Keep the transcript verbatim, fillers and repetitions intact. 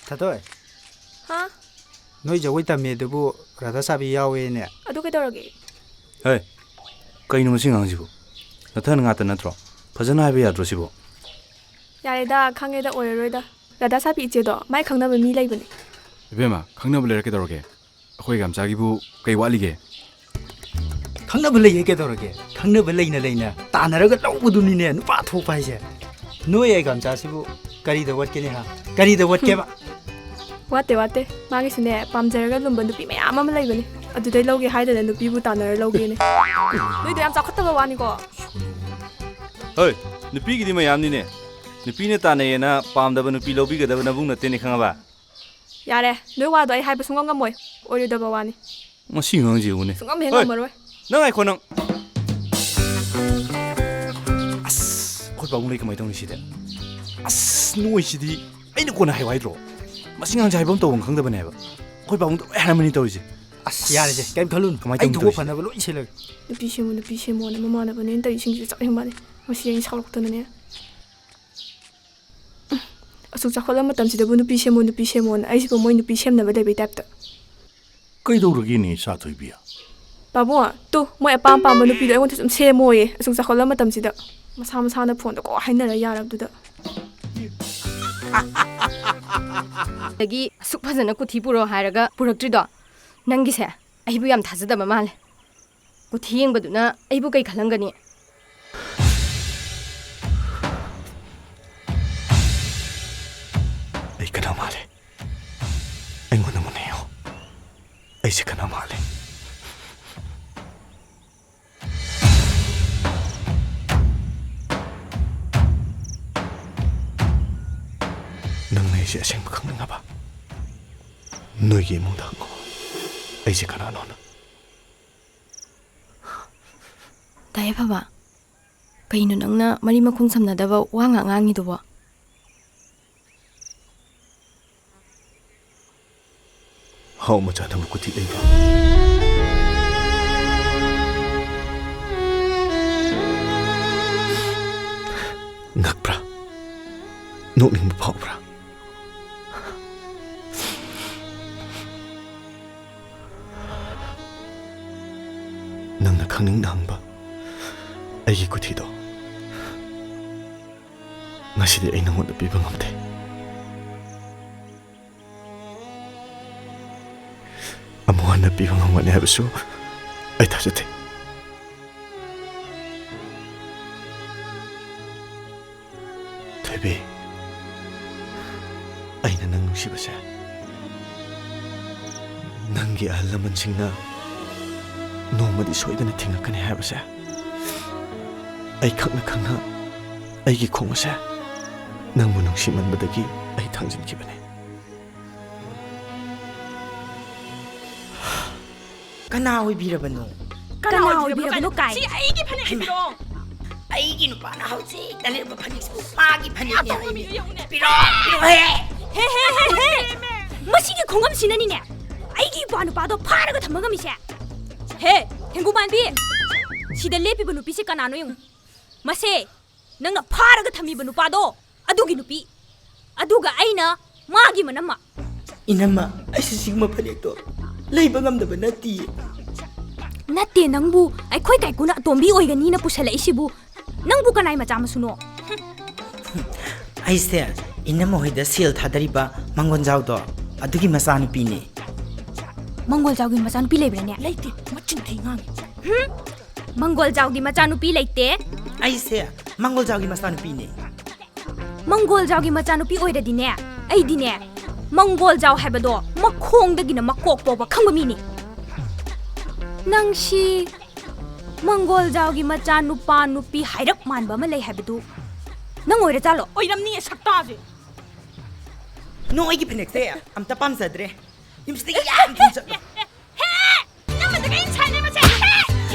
ꯊꯥꯊꯣꯏ, ꯍꯥ? ꯅꯣꯏ ꯖꯒꯣꯏ ꯇꯝꯃꯦ ꯑꯗꯨꯕꯨ ꯔꯥꯙꯥ ꯁꯥꯕꯤ ꯌꯥꯎꯋꯦꯅꯦ꯫ ꯑꯗꯨ ꯀꯩꯗꯧꯔꯒꯦ? ꯍꯦ, ꯀꯩꯅꯣ ꯃꯁꯤ ꯑꯉꯥꯡꯁꯤꯕꯨ? ꯅꯊꯟ ꯉꯥꯛꯇ ꯅꯠꯇ꯭ꯔꯣ? ꯐꯖꯅ ꯍꯥꯏꯕ ꯌꯥꯗ꯭ꯔꯣ ꯁꯤꯕꯣ? ꯌꯥꯔꯦꯗ, ꯈꯪꯉꯦꯗ, ꯑꯣꯏꯔꯔꯣꯏꯗ꯫ ꯔꯥꯙꯥ ꯁꯥꯕꯤ ꯏꯆꯦꯗꯣ ꯃꯥꯏ ꯈꯪꯅꯕ ꯃꯤ ꯂꯩꯕꯅꯦ꯫ ꯏꯕꯦꯝꯃ, ꯈꯪꯅꯕ ꯂꯩꯔ ꯀꯩꯗꯧꯔꯒꯦ? ꯑꯩꯈꯣꯏ ꯒꯥꯝꯆꯥꯒꯤꯕꯨ ꯀꯩ ꯋꯥꯠꯂꯤꯒꯦ? ꯈꯪꯅꯕ ꯂꯩꯌꯦ ꯀꯩꯗꯧꯔꯒꯦ? ꯈꯪꯅꯕ ꯂꯩꯅ ꯂꯩꯅ ꯇꯥꯟꯅꯔꯒ ꯂꯧꯕꯗꯨꯅꯤꯅꯦ ꯅꯨꯄꯥ ꯊꯣꯛꯄ ꯍꯥꯏꯁꯦ꯫ ꯅꯣꯏ ꯑꯩ ꯒꯥꯝꯆꯥꯁꯤꯕꯨ ꯀꯔꯤꯗ ꯋꯥꯠꯀꯦꯅꯦ ꯍꯥ? ꯀꯔꯤꯗ ꯋꯥꯠꯀꯦꯕ? ꯋꯥꯠꯇꯦ, ꯋꯥꯠꯇꯦ꯫ ꯃꯥꯒꯤꯁꯨꯅꯦ, ꯄꯥꯝꯖꯔꯒ ꯂꯨꯝꯕ ꯅꯨꯄꯤ ꯃꯌꯥꯝ ꯑꯃ ꯂꯩꯕꯅꯦ꯫ ꯑꯗꯨꯗꯩ ꯂꯧꯒꯦ ꯍꯥꯏꯗꯅ ꯅꯨꯄꯤꯕꯨ ꯇꯥꯟꯅꯔ ꯂꯧꯒꯦꯅꯦ꯫ ꯅꯣꯏꯗꯣ ꯌꯥꯝ ꯆꯥꯎꯈꯠꯇꯕ ꯋꯥꯅꯤꯀꯣ꯫ ꯍꯣꯏ, ꯅꯨꯄꯤꯒꯤꯗꯤ ꯃꯌꯥꯝꯅꯤꯅꯦ꯫ ꯅꯨꯄꯤꯅ ꯇꯥꯟꯅꯩꯌꯦꯅ ꯄꯥꯝꯗꯕ ꯅꯨꯄꯤ ꯂꯧꯕꯤꯒꯗꯕ ꯅꯕꯨꯡ ꯅꯠꯇꯦꯅꯦ, ꯈꯪꯉꯕ? ꯌꯥꯔꯦ, ꯅꯣꯏ ꯋꯥꯗꯣ ꯑꯩ ꯍꯥꯏꯕ ꯁꯨꯡꯉꯝ ꯉꯝꯃꯣꯏ꯫ ꯑꯣꯏꯔꯣꯏꯗꯕ ꯋꯥꯅꯤ꯫ ꯃꯁꯤ ꯑꯉꯥꯡꯁꯤ ꯌꯦꯡꯉꯨꯅꯦ꯫ ꯁꯨꯡꯉꯝ ꯍꯦꯛ ꯍꯣꯏ, ꯉꯝꯃꯔꯣꯏ꯫ ꯅꯪ ꯉꯥꯏꯈꯣ, ꯅꯪ꯫ ꯑꯁ, ꯑꯩꯈꯣꯏ ꯄꯥꯕꯨꯡ ꯂꯩ ꯀꯃꯥꯏꯅ ꯇꯧꯅꯤ ꯁꯤꯗꯤ? ꯑꯁ, ꯅꯣꯏꯁꯤꯗꯤ ꯑꯩꯅ ꯀꯣꯟꯅ ꯍꯥꯏꯌꯨ ꯍꯥꯏꯗ꯭ꯔꯣ? ꯃꯁꯤ ꯑꯉꯥꯡꯁꯦ ꯍꯥꯏꯐꯝ ꯇꯧꯐꯝ ꯈꯪꯗꯕꯅꯦꯕ꯫ ꯑꯩꯈꯣꯏ ꯄꯥꯕꯨꯡꯗ ꯂꯣꯏ ꯍꯥꯏꯔꯝꯃꯅꯤ ꯇꯧꯔꯤꯁꯦ꯫ ꯑꯁ, ꯌꯥꯔꯦꯁꯦ, ꯀꯩꯝ ꯈꯜꯂꯨꯅꯨ꯫ ꯀꯃꯥꯏꯅ ꯑꯩ ꯇꯧꯅꯤ ꯊꯣꯛꯄ ꯇꯧꯔꯤꯁꯦ? ꯐꯅꯕ ꯂꯣꯏ ꯁꯤꯜꯂꯒꯦ꯫ ꯅꯨꯄꯤ ꯁꯦꯝꯃꯣ, ꯅꯨꯄꯤ ꯁꯦꯝꯃꯣꯅ ꯃꯃꯥꯟꯅꯕꯅꯦꯅ ꯇꯧꯔꯤ ꯏꯁꯤꯡꯁꯤꯁꯨ ꯆꯞ ꯌꯨꯡ ꯃꯥꯜꯂꯦ꯫ ꯃꯁꯤ ꯑꯩ ꯁꯥꯎꯔꯛꯇꯅꯅꯦ꯫ ꯑꯁꯨꯛ ꯆꯥꯎꯈꯠꯂ ꯃꯇꯝꯁꯤꯗꯕꯨ ꯅꯨꯄꯤ ꯁꯦꯝꯃꯣ, ꯅꯨꯄꯤ ꯁꯦꯝꯃꯣꯅ, ꯑꯩꯁꯤꯕꯨ ꯃꯣꯏ ꯅꯨꯄꯤ ꯁꯦꯝꯅꯕ ꯂꯩꯕꯩ ꯇꯥꯏꯞꯇ꯫ ꯀꯩꯗꯧꯔꯒꯦꯅꯦ, ꯏꯆꯥ ꯊꯣꯏꯕꯤ? ꯄꯥꯕꯨꯡ, ꯇꯨ, ꯃꯣꯏ ꯑꯄꯥꯝ ꯑꯄꯥꯝꯕ ꯅꯨꯄꯤꯗꯣ ꯑꯩꯉꯣꯟꯗ ꯁꯨꯝ ꯁꯦꯝꯃꯣꯌꯦ, ꯑꯁꯨꯛ ꯆꯥꯎꯈꯠꯂ ꯃꯇꯝꯁꯤꯗ꯫ ꯃꯁꯥ ꯃꯁꯥꯅ ꯐꯣꯟꯗ ꯀꯣ ꯍꯥꯏꯅꯔ ꯌꯥꯔꯕꯗꯨꯗ꯫ ꯑꯗꯒꯤ ꯑꯁꯨꯛ ꯐꯖꯅ ꯀꯨꯊꯤ ꯄꯨꯔꯛꯑꯣ ꯍꯥꯏꯔꯒ ꯄꯨꯔꯛꯇ꯭ꯔꯤꯗꯣ, ꯅꯪꯒꯤꯁꯦ ꯑꯩꯕꯨ ꯌꯥꯝ ꯊꯥꯖꯗꯕ ꯃꯥꯜꯂꯦ꯫ ꯀꯨꯊꯤ ꯌꯦꯡꯕꯗꯨꯅ ꯑꯩꯕꯨ ꯀꯩ ꯈꯜꯂꯝꯒꯅꯤ? ꯑꯩ ꯀꯅꯥ ꯃꯥꯜꯂꯦ? ꯑꯩꯉꯣꯟꯗ ꯃꯨꯟꯅ ꯌꯦꯡꯉꯣ꯫ ꯑꯩꯁꯦ ꯀꯅꯥ ꯃꯥꯜꯂꯦ? ꯅꯪꯅ ꯑꯩꯁꯦ ꯑꯁꯦꯡꯕ ꯈꯪꯅꯤꯡꯉꯕ? ꯅꯣꯏꯒꯤ ꯏꯃꯨꯡꯗ ꯍꯪꯉꯣ, ꯑꯩꯁꯦ ꯀꯅꯥꯅꯣꯅ꯫ ꯇꯥꯏꯌꯦ ꯐꯕ, ꯀꯩꯅꯣ ꯅꯪꯅ ꯃꯔꯤ ꯃꯈꯣꯡ ꯁꯝꯅꯗꯕ ꯋꯥ ꯉꯥꯛ ꯉꯥꯡꯉꯤꯗꯨꯕꯣ? ꯍꯥꯎ ꯃꯆꯥꯅꯕꯨ ꯀꯨꯊꯤ ꯂꯩꯕ꯭ꯔꯣ? ꯉꯛꯄ꯭ꯔꯥ? ꯅꯣꯛꯅꯤꯡꯕ ꯐꯥꯎꯕ꯭ꯔꯥ? ꯅꯤꯡꯅ ꯍꯪꯕ ꯑꯩꯒꯤ ꯈꯨꯊꯤꯗꯣ ꯉꯁꯤꯗꯤ ꯑꯩ ꯅꯉꯣꯟꯗ ꯄꯤꯕ ꯉꯝꯗꯦ꯫ ꯑꯃꯨꯛ ꯍꯟꯅ ꯄꯤꯕ ꯉꯝꯒꯅꯤ ꯍꯥꯏꯕꯁꯨ ꯑꯩ ꯊꯥꯖꯗꯦ꯫ ꯊꯣꯏꯕꯤ, ꯑꯩꯅ ꯅꯪ ꯅꯨꯡꯁꯤꯕꯁꯦ ꯅꯪꯒꯤ ꯑꯍꯜ ꯂꯃꯟꯁꯤꯡꯅ ꯅꯣꯡꯃꯗꯤ ꯁꯣꯏꯗꯅ ꯊꯤꯡꯉꯛꯀꯅꯤ ꯍꯥꯏꯕꯁꯦ ꯑꯩ ꯈꯪꯅ ꯈꯪꯅ ꯑꯩꯒꯤ ꯈꯣꯡ ꯑꯁꯦ ꯅꯪꯕꯨ ꯅꯨꯡꯁꯤꯃꯟꯕꯗꯒꯤ ꯑꯩ ꯊꯥꯡꯖꯤꯟꯈꯤꯕꯅꯤ꯫ ꯀꯅꯥ ꯑꯣꯏꯕꯤꯔꯕꯅꯣ? ꯀꯅꯥ ꯑꯣꯏꯕꯤꯔꯕꯅꯣ ꯀꯥꯏ? ꯁꯤ ꯑꯩꯒꯤ ꯐꯅꯦꯛ ꯍꯩꯃꯥ! ꯄꯤꯔꯛꯑꯣ꯫ ꯑꯩꯒꯤ ꯅꯨꯄꯥꯅ ꯍꯧꯖꯤꯛ ꯂꯩꯔꯝꯕ ꯐꯅꯦꯛꯁꯤꯕꯨ ꯃꯥꯒꯤ ꯐꯅꯦꯛꯅꯦ ꯍꯥꯏꯃꯤ꯫ ꯄꯤꯔꯛꯑꯣ, ꯄꯤꯔꯛꯑꯣꯍꯦ! ꯍꯦ, ꯍꯦ, ꯍꯦ, ꯍꯦ! ꯃꯁꯤꯒꯤ ꯈꯣꯡꯉꯝꯁꯤꯅꯅꯤꯅꯦ ꯑꯩꯒꯤ ꯏꯄ꯭ꯋꯥ ꯅꯨꯄꯥꯗꯣ ꯐꯥꯔꯒ ꯊꯝꯕ ꯉꯝꯃꯤꯁꯦ꯫ ꯍꯦ, ꯍꯦꯡꯒꯨꯃꯥꯟꯕꯤ! ꯁꯤꯗ ꯂꯦꯞꯄꯤꯕ ꯅꯨꯄꯤꯁꯦ ꯀꯅꯥꯅꯣ ꯌꯦꯡꯉꯨ꯫ ꯃꯁꯦ ꯅꯪꯅ ꯐꯥꯔꯒ ꯊꯝꯃꯤꯕ ꯅꯨꯄꯥꯗꯣ, ꯑꯗꯨꯒꯤ ꯅꯨꯄꯤ꯫ ꯑꯗꯨꯒ ꯑꯩꯅ ꯃꯥꯒꯤ ꯃꯅꯝꯃ꯫ ꯏꯅꯝꯃ, ꯑꯩꯁꯨ ꯁꯤꯒꯨꯝꯕ ꯐꯅꯦꯛꯇꯣ ꯂꯩꯕ ꯉꯝꯗꯕ ꯅꯠꯇꯤꯌꯦ꯫ ꯅꯠꯇꯦ, ꯅꯪꯕꯨ ꯑꯩꯈꯣꯏ ꯀꯥꯏꯀꯨꯅ ꯑꯇꯣꯝꯕꯤ ꯑꯣꯏꯒꯅꯤꯅ ꯄꯨꯁꯜꯂꯛꯏꯁꯤꯕꯨ ꯅꯪꯕꯨ ꯀꯅꯥꯏ ꯃꯆꯥ ꯃꯁꯨꯅꯣ? ꯑꯩꯁꯦ ꯏꯅꯝꯃ ꯍꯣꯏꯗ ꯁꯦꯜ ꯊꯥꯗꯔꯤꯕ ꯃꯪꯒꯣꯟꯖꯥꯎꯗꯣ, ꯑꯗꯨꯒꯤ ꯃꯆꯥꯅꯨꯄꯤꯅꯦ꯫ ꯃꯪꯒꯣꯜꯖꯥꯎꯒꯤ ꯃꯆꯥꯅꯨꯄꯤ ꯂꯩꯕ꯭ꯔꯥꯅꯦ? ꯂꯩꯇꯦ, ꯃꯆꯤꯟ ꯊꯤ ꯉꯥꯡꯉꯤ꯫ ꯍꯨꯝ? ꯃꯪꯒꯣꯜꯖꯥꯎꯒꯤ ꯃꯆꯥꯅꯨꯄꯤ ꯂꯩꯇꯦ꯫ ꯑꯩꯁꯦ ꯃꯪꯒꯣꯜꯖꯥꯎꯒꯤ ꯃꯆꯥꯅꯨꯄꯤꯅꯦ꯫ ꯃꯪꯒꯣꯜꯖꯥꯎꯒꯤ ꯃꯆꯥꯅꯨꯄꯤ ꯑꯣꯏꯔꯗꯤꯅꯦ, ꯑꯩꯗꯤꯅꯦ, ꯃꯪꯒꯣꯜꯖꯥꯎ ꯍꯥꯏꯕꯗꯣ ꯃꯈꯣꯡꯗꯒꯤꯅ ꯃꯀꯣꯛ ꯐꯥꯎꯕ ꯈꯪꯕ ꯃꯤꯅꯤ꯫ ꯅꯪꯁꯤ ꯃꯪꯒꯣꯜꯖꯥꯎꯒꯤ ꯃꯆꯥꯅꯨꯄꯥ ꯅꯨꯄꯤ ꯍꯥꯏꯔꯞ ꯃꯥꯟꯕ ꯑꯃ ꯂꯩ ꯍꯥꯏꯕꯗꯨ ꯅꯪ ꯑꯣꯏꯔꯖꯥꯠꯂꯣ? ꯑꯣꯏꯔꯝꯅꯤꯌꯦ, ꯁꯛꯇꯥꯁꯦ꯫ ꯅꯣ, ꯑꯩꯒꯤ ꯐꯅꯦꯛꯁꯦ ꯑꯝꯇ ꯄꯥꯝꯖꯗ꯭ꯔꯦ꯫ ꯌꯨꯝꯁꯤꯗꯒꯤ ꯌꯥꯝ ꯊꯨꯅ ꯆꯠꯂꯣ꯫